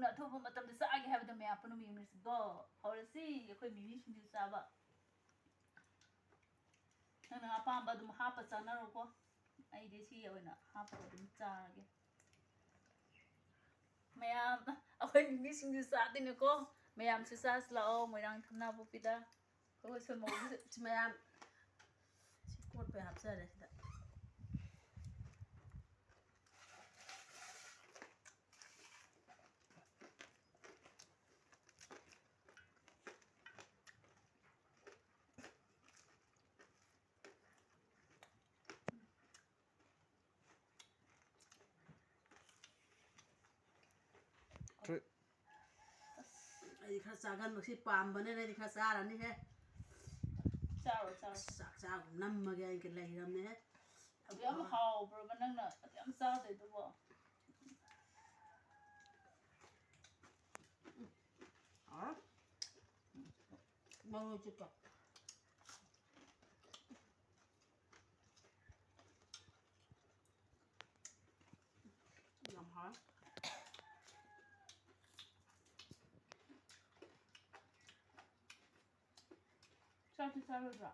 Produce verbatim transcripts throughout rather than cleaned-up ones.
ꯑꯊꯨꯕ ꯃꯇꯝꯗ ꯆꯥꯒꯦ ꯍꯥꯏꯕꯗꯣ ꯃꯌꯥꯝ ꯄꯨꯝꯅꯃꯛ ꯌꯦꯡꯃꯤꯟꯅꯁꯤꯀꯣ꯫ ꯍꯧꯔꯁꯤ ꯑꯩꯈꯣꯏ ꯃꯤꯃꯤ ꯁꯤꯡꯖꯨ ꯆꯥꯕ꯫ ꯅꯪꯅ ꯑꯄꯥꯝꯕ ꯑꯗꯨꯝ ꯍꯥꯞꯄ ꯆꯥꯅꯔꯣꯀꯣ꯫ ꯑꯩꯗꯤ ꯁꯤ ꯑꯣꯏꯅ ꯍꯥꯞꯄꯒ ꯑꯗꯨꯝ ꯆꯥꯔꯒꯦ꯫ ꯃꯌꯥꯝ ꯑꯩꯈꯣꯏ ꯃꯤꯃꯤ ꯁꯤꯡꯖꯨ ꯆꯥꯗꯣꯏꯅꯦꯀꯣ꯫ ꯃꯌꯥꯝꯁꯨ ꯆꯥꯁꯤ ꯂꯥꯛꯑꯣ ꯃꯣꯏꯔꯥꯡ ꯊꯝꯅꯥꯄꯣꯛꯄꯤꯗ꯫ ꯑꯩꯈꯣꯏ ꯁꯣꯏ ꯃꯧꯒꯤꯁꯨ꯫ ꯁꯤ ꯃꯌꯥꯝ ꯁꯤ ꯀꯣꯠꯄꯩ ꯍꯥꯞꯆꯔꯦ ꯁꯤꯗ꯫ ꯑꯩꯗꯤ ꯈꯔ ꯆꯥꯒꯟꯕ ꯁꯤ ꯄꯥꯝꯕꯅꯤꯅ ꯑꯩꯗꯤ ꯈꯔ ꯆꯥꯔꯅꯤꯍꯦ꯫ ꯆꯥꯔꯣ, ꯆꯥꯔꯣ꯫ ꯑꯁ, ꯆꯥꯛ ꯆꯥꯕ ꯅꯝꯃꯒꯦ ꯑꯩꯒ ꯂꯩꯔꯝꯅꯦꯍꯦ꯫ ꯑꯗꯨ ꯌꯥꯝ ꯍꯥꯎꯕ꯭ꯔꯕ ꯅꯪꯅ ꯑꯗꯨ ꯌꯥꯝ ꯆꯥꯗꯣꯏꯗꯨꯕꯣ? ꯍꯥꯎꯔꯦ꯫ ꯃꯔꯣꯏ ꯆꯤꯛꯄ꯫ ꯌꯥꯝ ꯍꯥꯎꯋꯦ꯫ ꯆꯥꯛꯇꯤ ꯆꯥꯔꯣꯏꯗ꯭ꯔꯣ?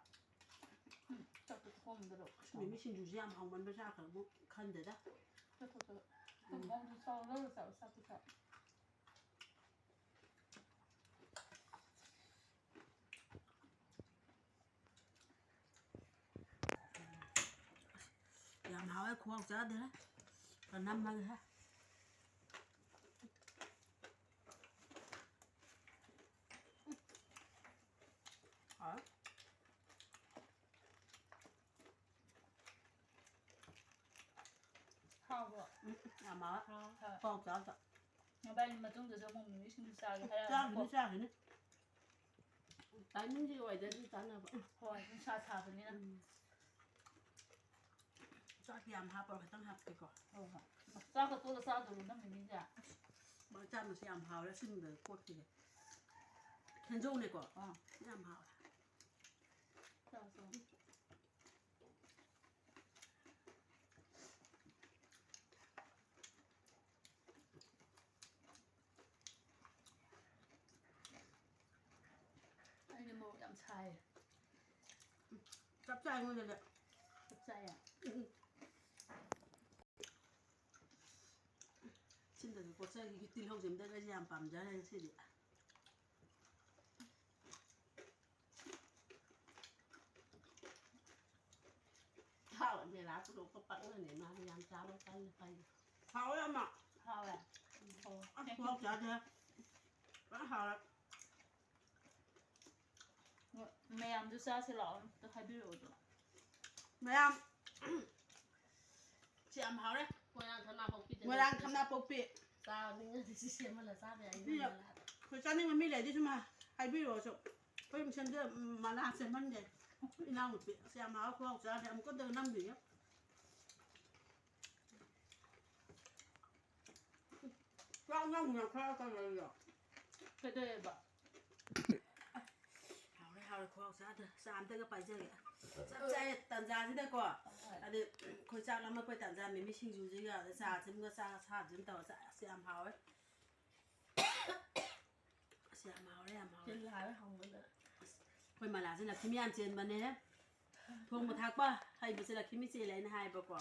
ꯎꯝ, ꯆꯥꯛꯇꯣ ꯊꯣꯡꯗꯔꯣ? ꯃꯤꯃꯤ ꯁꯤꯡꯖꯨꯁꯦ ꯌꯥꯝ ꯍꯥꯎꯃꯟꯕ ꯆꯥꯈ꯭ꯔꯕꯨ ꯈꯟꯗꯦꯗ꯫ ꯆꯥꯊꯣꯛ, ꯆꯥꯊꯣꯛ꯫ ꯎꯝ꯫ ꯆꯥꯛꯇꯣ ꯆꯥꯔꯣ, ꯆꯥꯔꯣ, ꯆꯥꯛꯇꯣ ꯆꯥꯔꯣ꯫ ꯌꯥꯝ ꯍꯥꯎꯋꯦ, ꯈꯨꯍꯥꯎ ꯆꯥꯗꯦ꯫ ꯈꯔ ꯅꯝꯃꯒꯦ ꯍꯦ꯫ ꯍꯥꯎꯋꯦ꯫ ꯍꯥꯎꯕ꯭ꯔꯣ? ꯎꯝ, ꯌꯥꯝ ꯍꯥꯎꯋꯦ꯫ ꯍꯥꯎ, ꯍꯥꯎ꯫ ꯈꯨꯍꯥꯎ ꯆꯥꯗ꯫ ꯅꯕꯥꯅꯤ ꯃꯇꯨꯡꯗꯁꯨ ꯑꯃꯨꯛ ꯃꯤꯃꯤ ꯁꯤꯡꯖꯨ ꯆꯥꯒꯦ ꯍꯥꯏꯔꯛꯑꯣꯀꯣ꯫ ꯆꯥꯈꯤꯅꯤ, ꯆꯥꯈꯤꯅꯤ꯫ ꯇꯥꯏꯃꯤꯡꯁꯤꯒ ꯑꯣꯏꯗ꯭ꯔꯗꯤ ꯆꯥꯅꯕ꯫ ꯍꯣꯏ, ꯅꯨꯡꯁꯥ ꯁꯥꯕꯅꯤꯅ꯫ ꯎꯝ꯫ ꯆꯥꯛꯇꯤ ꯌꯥꯝ ꯍꯥꯞꯄꯔꯣꯏ, ꯈꯤꯇꯪ ꯍꯥꯞꯀꯦꯀꯣ꯫ ꯍꯣꯏ, ꯍꯣꯏ꯫ ꯆꯥꯛꯀ ꯇꯣꯠꯂ ꯆꯥꯗꯣꯏꯔꯣ ꯅꯪ ꯃꯤꯃꯤꯁꯦ? ꯃꯔꯣꯏ ꯆꯥꯃꯁꯦ ꯌꯥꯝ ꯍꯥꯎꯔꯦ, ꯑꯁꯤꯟꯕꯗ ꯀꯣꯠꯈꯤꯒꯦ꯫ ꯈꯦꯟꯖꯧꯅꯦꯀꯣ? ꯑꯥ꯫ ꯌꯥꯝ ꯍꯥꯎꯔꯦ꯫ ꯆꯥꯎ, ꯆꯥꯎ꯫ ꯁꯥꯏ꯫ ꯆꯞ ꯆꯥꯏ ꯑꯩꯉꯣꯟꯗꯗꯤ꯫ ꯆꯞ ꯆꯥꯏꯌꯦ꯫ ꯁꯤꯟꯗꯁꯨ ꯀꯣꯠꯆꯈꯤꯒꯦ, ꯇꯤꯜꯍꯧꯁꯦ ꯑꯝꯇ ꯑꯩꯁꯦ ꯌꯥꯝ ꯄꯥꯝꯖꯔꯦ ꯉꯁꯤꯗꯤ꯫ ꯊꯥꯎ ꯃꯦꯔꯥ ꯄꯨꯊꯣꯛꯄ ꯄꯛꯅꯅꯦ ꯃꯥꯗꯤ ꯌꯥꯝ ꯆꯥꯕ ꯀꯟꯅ ꯐꯩ꯫ ꯍꯥꯎꯋꯦ ꯑꯃ꯫ ꯍꯥꯎꯋꯦ꯫ ꯎꯝ, ꯍꯥꯎꯋꯦ꯫ ꯑꯁ ꯈꯨꯍꯥꯎ ꯆꯥꯗꯦ꯫ ꯐꯖꯅ ꯍꯥꯎꯔꯦ꯫ ꯃꯌꯥꯝꯁꯨ ꯆꯥꯁꯤ ꯂꯥꯛꯑꯣ, ꯑꯝꯇ ꯍꯥꯏꯕꯤꯔꯛꯑꯣ ꯑꯗꯣ꯫ ꯃꯌꯥꯝ, ꯁꯤ ꯌꯥꯝ ꯍꯥꯎꯔꯦ꯫ ꯃꯣꯏꯔꯥꯡ ꯊꯝꯅꯥꯄꯣꯛꯄꯤꯗ ꯃꯣꯏꯔꯥꯡ ꯂꯩꯕꯗꯨꯁꯨ ꯊꯝꯅꯥꯄꯣꯛꯄꯤ꯫ ꯆꯥꯅꯤꯡꯉꯗꯤ ꯁꯤ ꯁꯦꯝꯍꯜꯂ ꯆꯥꯕ ꯌꯥꯏ, ꯃꯤ ꯏꯅꯝꯃ ꯂꯥꯛꯑꯗꯤ꯫ ꯑꯩꯈꯣꯏ ꯆꯥꯅꯤꯡꯕ ꯃꯤ ꯂꯩꯔꯗꯤ ꯁꯨꯝ ꯍꯥꯏꯕꯤꯔꯛꯑꯣꯁꯨ꯫ ꯑꯩꯈꯣꯏ ꯃꯤꯁꯟꯗ ꯃꯅꯥ ꯁꯦꯝꯍꯟꯒꯦ꯫ ꯏꯅꯥꯎꯅꯨꯄꯤ, ꯑꯁ ꯌꯥꯝ ꯍꯥꯎꯔꯦ, ꯈꯨꯍꯥꯎ ꯆꯥꯗꯦ꯫ ꯑꯃꯨꯛꯀ ꯑꯝꯇ ꯅꯝꯗꯣꯏꯅꯦ꯫ ꯆꯥꯛ ꯅꯪꯅ ꯈꯔ ꯀꯩꯅꯣꯗꯣ꯫ ꯀꯩꯗꯧꯋꯦꯕ? ꯍꯥꯎꯔꯦ, ꯍꯥꯎꯔꯦ, ꯈꯨꯍꯥꯎ ꯆꯥꯗ꯫ ꯆꯥ ꯑꯝꯇꯒ ꯄꯥꯏꯖꯒꯦ꯫ ꯆꯞ ꯆꯥꯏꯌꯦ ꯇꯟꯖꯥꯁꯤꯗꯀꯣ꯫ ꯍꯣꯏ꯫ ꯑꯗꯩ ꯑꯩꯈꯣꯏ ꯆꯥꯛ ꯂꯥꯝꯃꯛꯄꯩ ꯇꯟꯖꯥ, ꯃꯤꯃꯤ ꯁꯤꯡꯖꯨꯁꯤꯒ, ꯑꯗꯩ ꯆꯥꯁꯤꯃꯒ, ꯆꯥ ꯑꯁꯥꯕꯁꯤꯃ ꯇꯧꯔ ꯆꯥ꯫ ꯑꯁ ꯌꯥꯝ ꯍꯥꯎꯋꯦ꯫ ꯑꯁ ꯌꯥꯝ ꯍꯥꯎꯔꯦ, ꯌꯥꯝ ꯍꯥꯎꯔꯦ꯫ ꯆꯤꯜ ꯍꯥꯏꯕ ꯍꯪꯕꯗ꯫ ꯑꯁ, ꯑꯩꯈꯣꯏ ꯃꯂꯥꯁꯦ ꯂꯛꯈꯤꯃꯤ ꯌꯥꯝ ꯆꯦꯟꯕꯅꯦꯍꯦ꯫ ꯊꯣꯡꯕ ꯊꯥꯛꯄ ꯍꯩꯕꯁꯦ ꯂꯛꯈꯤꯃꯤ ꯆꯦꯜꯂꯦ ꯑꯩꯅ ꯍꯥꯏꯕꯀꯣ꯫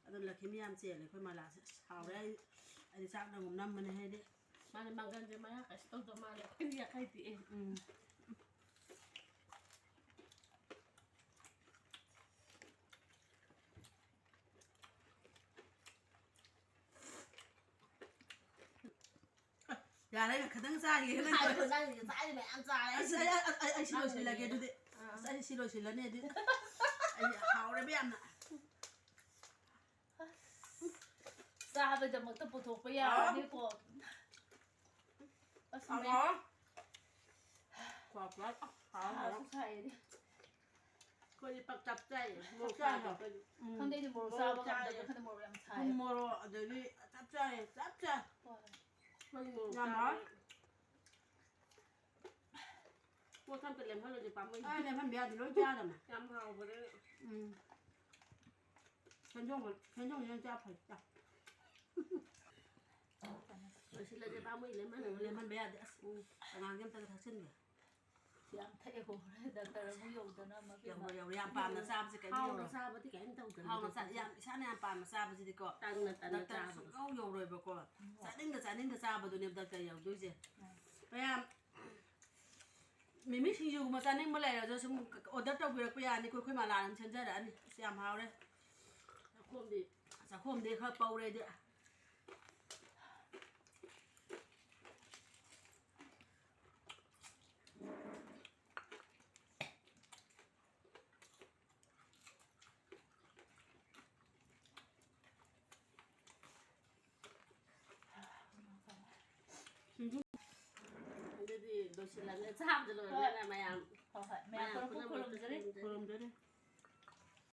ꯑꯗꯨ ꯂꯛꯈꯤꯃꯤ ꯌꯥꯝ ꯆꯦꯜꯂꯦ ꯑꯩꯈꯣꯏ ꯃꯂꯥꯁꯦ꯫ ꯑꯁ, ꯍꯥꯎꯔꯦ꯫ ꯑꯩ, ꯑꯩꯗꯤ ꯆꯥꯛ ꯅꯪꯒꯨꯝ ꯅꯝꯕꯅꯦ ꯑꯩꯗꯤ꯫ ꯃꯥꯅ ꯃꯪꯒꯟꯁꯦ ꯃꯌꯥ ꯀꯩꯁꯨ ꯇꯧꯗꯕ ꯃꯥꯜꯂꯦ꯫ ꯑꯩꯈꯣꯏꯗꯤ ꯌꯥꯈꯩ ꯇꯦꯛꯑꯦ꯫ ꯎꯝ꯫ ꯌꯥꯔꯦ, ꯈꯤꯇꯪ ꯆꯥꯔꯤꯒꯦ ꯅꯪ꯫ ꯆꯥꯔꯤꯕ, ꯆꯥꯔꯤꯕ, ꯆꯥꯔꯤꯕ ꯃꯌꯥꯝ ꯆꯥꯔꯦ꯫ ꯑꯁ, ꯑꯩ, ꯑꯩ, ꯑꯩ, ꯑꯩ ꯁꯤ ꯂꯣꯏꯁꯤꯜꯂꯒꯦ ꯑꯗꯨꯗꯤ꯫ ꯑꯥ꯫ ꯑꯁ, ꯑꯩ ꯁꯤ ꯂꯣꯏꯁꯤꯜꯂꯅꯤ ꯑꯗꯨꯗꯤ꯫ ꯑꯩ ꯍꯥꯎꯔꯦꯕ ꯌꯥꯝꯅ꯫ ꯑꯁ, ꯆꯥꯕꯩꯗꯃꯛꯇ ꯄꯨꯊꯣꯛꯄ ꯌꯥꯔꯅꯤꯀꯣ꯫ ꯑꯁ, ꯑꯃ꯫ ꯃꯌꯥꯝ꯫ ꯀ꯭ꯋꯥ ꯄꯨꯔꯥ ꯍꯥꯎꯔꯦ꯫ ꯁꯥꯁꯨ ꯁꯥꯏꯌꯦꯅꯦ꯫ ꯑꯩꯈꯣꯏꯗꯤ ꯄꯥꯛ ꯆꯞ ꯆꯥꯏꯌꯦ꯫ ꯃꯣꯔꯣꯛ ꯆꯞ ꯆꯥꯏꯌꯦ꯫ ꯆꯥꯗꯦ ꯑꯩꯈꯣꯏꯗꯤ꯫ ꯎꯝ꯫ ꯈꯪꯗꯦ, ꯑꯩꯗꯤ ꯃꯣꯔꯣꯛ ꯃꯣꯔꯣꯛ ꯆꯥꯕ ꯉꯝꯗꯕ ꯆꯥꯏꯌꯦ꯫ ꯈꯪꯗꯦ, ꯃꯣꯔꯣꯛ ꯌꯥꯝ ꯁꯥꯏ꯫ ꯊꯨꯝ ꯃꯣꯔꯣꯛ ꯑꯗꯒꯤ ꯆꯞ ꯆꯥꯏꯌꯦ, ꯆꯞ ꯆꯥꯏ꯫ ꯍꯣꯏ꯫ ꯑꯩꯈꯣꯏꯗꯤ ꯃꯣꯔꯣꯛ ꯌꯥꯝ ꯍꯥꯎꯋꯦ꯫ ꯆꯥꯕ ꯄꯣꯠ ꯑꯝꯇ ꯂꯦꯝꯍꯜꯂꯣꯏꯗꯤ ꯄꯥꯝꯃꯨꯏ꯫ ꯑꯥ, ꯂꯦꯝꯍꯟꯕ ꯌꯥꯗꯦ, ꯂꯣꯏ ꯆꯥꯔꯗꯝꯅꯦ꯫ ꯌꯥꯝ ꯍꯥꯎꯕꯅꯦ꯫ ꯎꯝ꯫ ꯁꯦꯟꯖꯣꯡ, ꯁꯦꯟꯖꯣꯡꯁꯤꯅ ꯆꯥ ꯐꯩ, ꯆꯥ꯫ ꯂꯣꯏꯁꯤꯜꯂꯁꯦ ꯄꯥꯝꯃꯨꯏ, ꯂꯦꯝꯍꯜꯂꯣꯏ꯫ ꯂꯦꯝꯍꯟꯕ ꯌꯥꯗꯦ꯫ ꯑꯁ, ꯎꯝ꯫ ꯑꯉꯥꯡꯒꯤ ꯑꯝꯇꯒ ꯊꯛꯆꯤꯟꯒꯦ꯫ ꯌꯥꯝ ꯊꯛꯑꯦꯀꯣ꯫ ꯗꯥꯛꯇꯔ ꯑꯃꯨꯛ ꯌꯧꯗꯅ ꯑꯃ ꯌꯧꯔꯣꯏ, ꯌꯧꯔꯣꯏ꯫ ꯌꯥꯝ ꯄꯥꯝꯅ ꯆꯥꯕꯁꯦ ꯀꯩꯝ ꯍꯥꯎꯅ ꯌꯧꯔꯣꯏ꯫ ꯆꯥꯕꯗꯤ ꯀꯩꯝ ꯇꯧꯗꯕꯅꯤ ꯍꯥꯎꯅ ꯆꯥ-, ꯗꯥꯛꯇꯔꯁꯦ꯫ ꯌꯥꯝ ꯏꯁꯥꯅ ꯌꯥꯝ ꯄꯥꯝꯅ ꯆꯥꯕꯁꯤꯗꯤꯀꯣ, ꯇꯟꯅ ꯇꯟꯅ ꯗꯥꯛꯇꯔ ꯆꯥꯕꯗꯣ꯫ ꯁꯨꯡꯌꯧ ꯌꯧꯔꯣꯏꯕꯀꯣ꯫ ꯎꯝ꯫ ꯆꯥꯅꯤꯡꯗ ꯆꯥꯅꯤꯡꯗ ꯆꯥꯕꯗꯨꯅꯦꯕ ꯗꯥꯛꯇꯔ ꯌꯧꯗꯣꯏꯁꯦ꯫ ꯎꯝ꯫ ꯃꯌꯥꯝ ꯃꯤꯃꯤ ꯁꯤꯡꯖꯨꯒꯨꯝꯕ ꯆꯥꯅꯤꯡꯕ ꯂꯩꯔꯁꯨ ꯁꯨꯝ order ꯇꯧꯕꯤꯔꯛꯄ ꯌꯥꯅꯤ, ꯑꯩꯈꯣꯏ, ꯑꯩꯈꯣꯏ ꯃꯥꯂꯥꯅ ꯑꯗꯨꯝ ꯁꯦꯝꯖꯔꯛꯑꯅꯤ꯫ ꯑꯁ, ꯌꯥꯝ ꯍꯥꯎꯔꯦ꯫ ꯆꯥꯛꯈꯣꯝꯗꯤ, ꯆꯥꯛꯈꯣꯝꯗꯤ ꯈꯔ ꯄꯧꯔꯦ ꯑꯩꯗꯤ꯫ ꯑꯗꯨꯗꯤ ꯂꯣꯏꯁꯤꯜꯂꯒꯦ꯫ ꯆꯥꯕꯗ ꯂꯣꯏꯔꯒꯅ ꯍꯣꯏ꯫ ꯃꯌꯥꯝ, ꯍꯣꯏ, ꯍꯣꯏ꯫ ꯃꯌꯥꯝ ꯃꯌꯥꯝ ꯄꯨꯝꯅꯃꯛ ꯄꯨꯝꯅꯃꯛꯇ ꯈꯨꯔꯨꯝꯖꯔꯤ꯫ ꯈꯨꯔꯨꯝꯖꯔꯤ꯫ ꯈꯨꯔꯨꯝꯖꯔꯤ꯫